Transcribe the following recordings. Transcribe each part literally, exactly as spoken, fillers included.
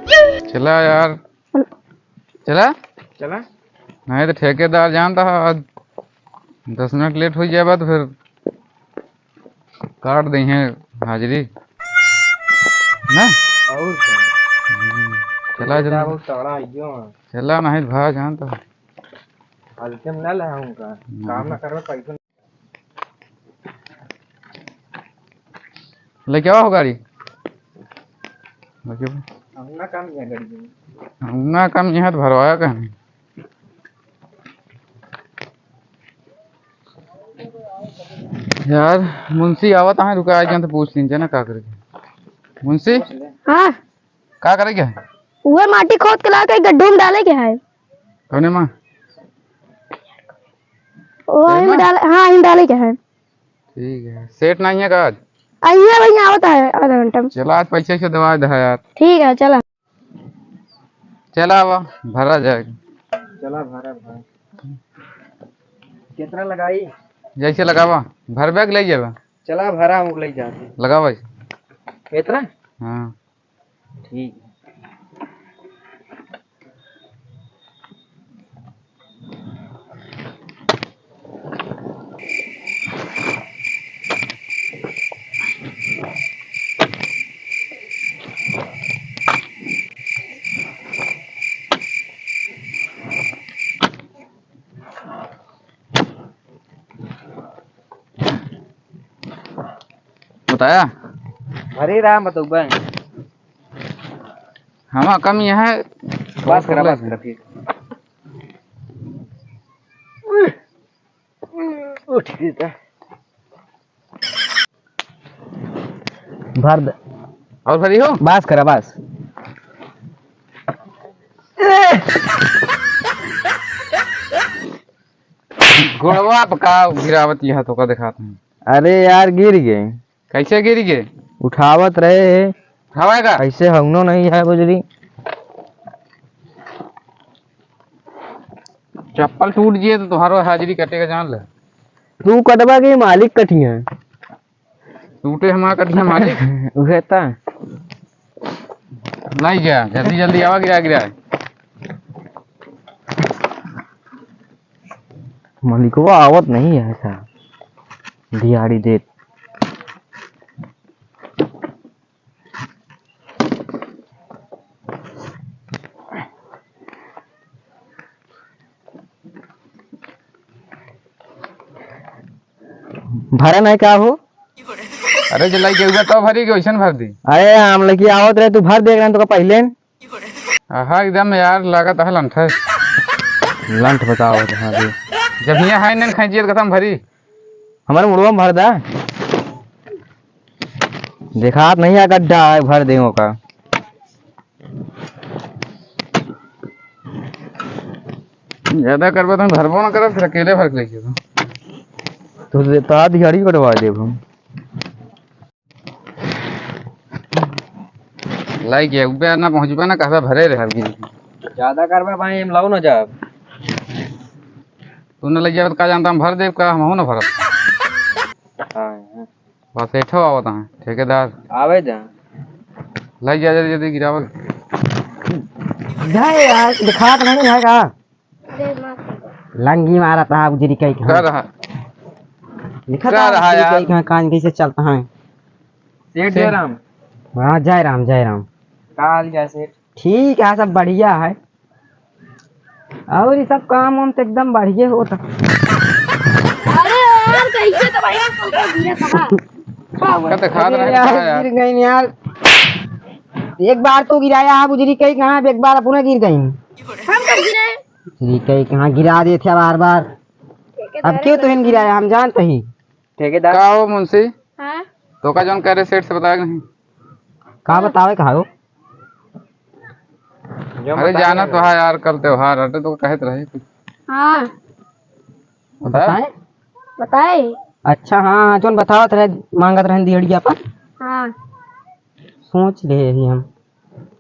चला यार, चला। चला। नहीं तो ठेकेदार जानता है, आज दस मिनट लेट हो जाए तो फिर काट देइहैं हाजिरी। ना? और क्या? हम्म, चला बेटा, जल्दी। बहुत तगड़ा है यो। चला, नहीं भाई जानता है। हल्के में ना ले आऊंगा। हम्म। काम ना करबे, पैसा लेके आवा हो गाड़ी। लेके आवा। अंगना काम यहाँ गाड़ी में। अंगना काम यहाँ तो भरवाया कहने। यार, मुंशी आवत है, रुका, आज तो पूछ लीजिए ना का करेंगे। मुंशी? हाँ। का करेंगे? वह माटी खोद के ला के गड्ढों में डाले के है। कौने माँ? वही में डाले, हाँ, यहीं डाले के है। ठीक है, सेठ नहीं है का आज? आइए भैया, आवत है आधा घंटा में। चला, आज पैसे से दवा दे यार। ठीक है, चला। चला, आवा, भरा जाएगा। चला, भरा, भरा। कितना लगाई? जैसे लगावा, भर बैग ले जावा। चला, भरा, हम ले जाते। लगावा। इतना? हाँ। ठीक। बताया? हरे राम बतौबा। हमा कम यहाँ है। बस करा, बस करा फिर। उठ, उठ, उठ। भर दे। और भरी हो? बस करा, बस। गोड़वा पे का गिरावत यहाँ तो का दिखात हैं? अरे यार, गिर गए। कैसे गिर गए? उठावत रहे। उठावे का? ऐसे हंगनो नहीं है बुजरी। चप्पल टूट जिए तो तुम्हारो हाजिरी कटेगा, जान ले। तू कटबा के मालिक कटिया। टूटे हमारा कटिया मालिक। उहे ता। लाई जा, जल्दी जल्दी आवा, गिरा गिरा। मलिकवा आवत नहीं है का? दिहाड़ी देत। भरा नहीं का हो? अरे जलाई के हुआ तो भरी के वैसन भर दी। अरे हम लेके आवत रहे, तू भर देख रहे हैं, तो का पहले? आहा, एकदम यार, लागत है लंठ है। लंठ बताओ, हाँ जी। जब हियाँ है नहीं खींचिए तो खत्म भरी। हमारे मुड़वा में भर दा। देखात नहीं है गड्ढा है, भर देंगे का। ज्यादा करबे तो भरबो ना करब, फिर अकेले भर के लेके तो। तो दे-, तो आधी गाड़ी कटवा देब हम। लाई के उबे ना पहुँचबे ना, कहबे भरे रहे हर दिन। ज्यादा करबे भाई, हम लाओ ना जाब। तू ना ले जाबे तो का जानता, हम भर देब का, हम हो ना भरब। हाँ, हाँ। बस एठो आवत हैं, ठेकेदार। आवे जा। ले जा, जल्दी, जल्दी गिरावल। जा यार, दिखात नहीं है का? लंगी मारत है, उजरी कई का कहाँ? रहा? लिखत का है, रहा उजरी यार? कई कहाँ, कान कैसे चलता है? सेठ सेठ। जय राम। हाँ, जय राम, जय राम। का हाल चाल सेठ? ठीक है, सब बढ़िया है। और ये सब काम वाम तो एकदम बढ़िया होता। अरे यार, कैसे तो भैया, तुम तो गिरे तबाह। का हुआ? का दिखात अरे रहा यार, है यार। गिर गई यार। एक बार तो गिराया है, बुजरी कई कहाँ, एक बार अपना गिर गई। हम कब गिरे? बुजरी कई कहाँ गिरा देते हैं बार बार। अब क्यों तो हम गिराया, हम जानते ही। ठेकेदार। का हो मुंशी? हाँ? तो का जौन कह रहे सेठ से बताया कि नहीं? का बतावे का हो? जो अरे बताए जाना हैं। तो है यार, कल त्योहार हटे तो कहत रहे कुछ। हाँ। बता। बताए? बताए। अच्छा हाँ, हाँ, जौन बतावत रहे, मांगत रहे दिहड़िया पर। हाँ। सोच ले ही हम।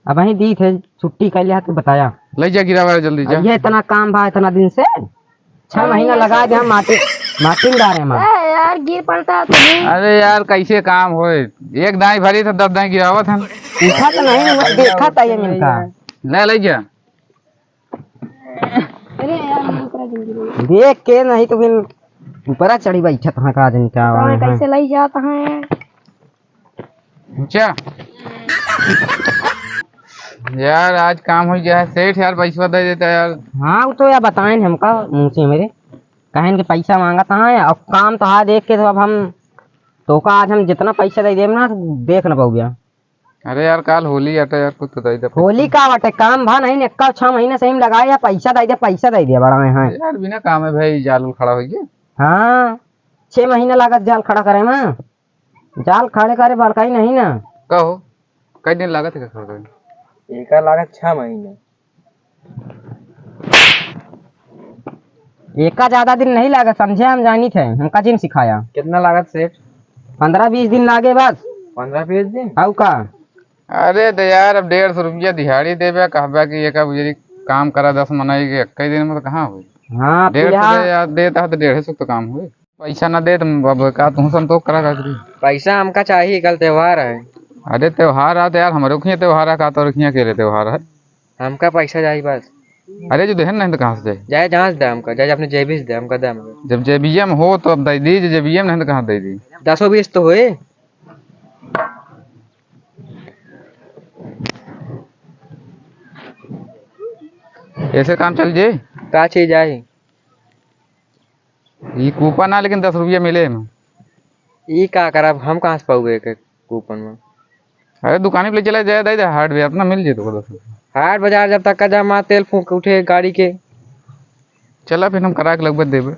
अब वहीं दी थे, छुट्टी कर लिया तो बताया। ले जा गिरावा जल्दी जा। अब ये इतना काम भा इतना दिन से, छह महीना लगा दे हम माटी, माटी में डारे हम। ए यार, गिर पड़ता तुम्हें। अरे यार, कैसे काम होए? एक दाई भरी था, दस दाई गिरावत हैं। देखा तो नहीं, मैं देखा था ये मिलता। ले, ले जा। अरे यार, मैं ऊपर आ जाऊंगी। देख के नहीं तो फिर ऊपरा चढ़ी बैठत हाँ का जन का तो मैं है। कैसे लई जात हैं? अच्छा। यार, आज काम हो गया है। सेठ यार, पैसा दे देता यार। हाँ, वो तो यार बताएन हमका मुँह से मेरे। कहेन के पैसा माँगत हैं, अब काम तो हाँ देख के तो अब हम तोका आज हम जितना पैसा दे देब ना, देख न पाउबे। अरे यार, काल होली आटा यार, कुछ तो दे दे। होली का बाटे, काम भा नहीं, एक्का छह महीना से हम लगाए या पैसा दे दे, पैसा दे दे, बड़ा है। यार, बिना काम है भाई, जाल उल खड़ा हो गया। हाँ, छह महीना लागत जाल खड़ा करे में। जाल खड़े करे बड़काई नहीं ना। कहो, कई दिन लागत है खड़ा करे? एका लागत छह महीना। एका ज्यादा दिन नहीं लागत, समझे, हम जानी थे, हमका जिन सिखाया। कितना लागत सेठ? पन्द्रह बीस दिन लागे बस। पन्द्रह बीस दिन? आउ का? अरे तो यार, अब डेढ़ सौ रुपया दिहाड़ी देबे, कहबे कि एका बुजरी काम करा दस मनई के, इक्कीस दिन में तो कहाँ होई? हाँ, डेढ़ सौ पिहा- दे यार, देता है तो डेढ़ सौ तो काम होई। पैसा ना दे तो अब का तू संतोष करा करी? पैसा हमका चाहिए, कल त्योहार है। अरे त्योहार आ तो यार, हमरे खिया त्योहार है, का तोरे खिया अकेले त्योहार है? हमका पैसा चाहिए बस। अरे जो देहन नहीं तो कहाँ से जाए? जाए जहाँ से दे हमका, जाए अपने जेबी से दे, हमका दे हमका। जब जेबिया में हो तो अब दे दी, जो जेबिया में नहीं तो कहाँ दे दी? दसो बीस तो होए। ऐसे काम चल जे? का चीज आई? ई कूपन ना, लेकिन दस रुपया मिले एमे। ई का करब, हम कहाँ से पाउबे एक, एक कूपन में? अरे दुकानी पे ले चला जाए, दे दे, हाट बाजार अपना मिल जेतो दस रुपया। हाट बाजार जब तक का जमा तेल फूंक उठे गाड़ी के। चला फिर हम करा के लगभग देबे।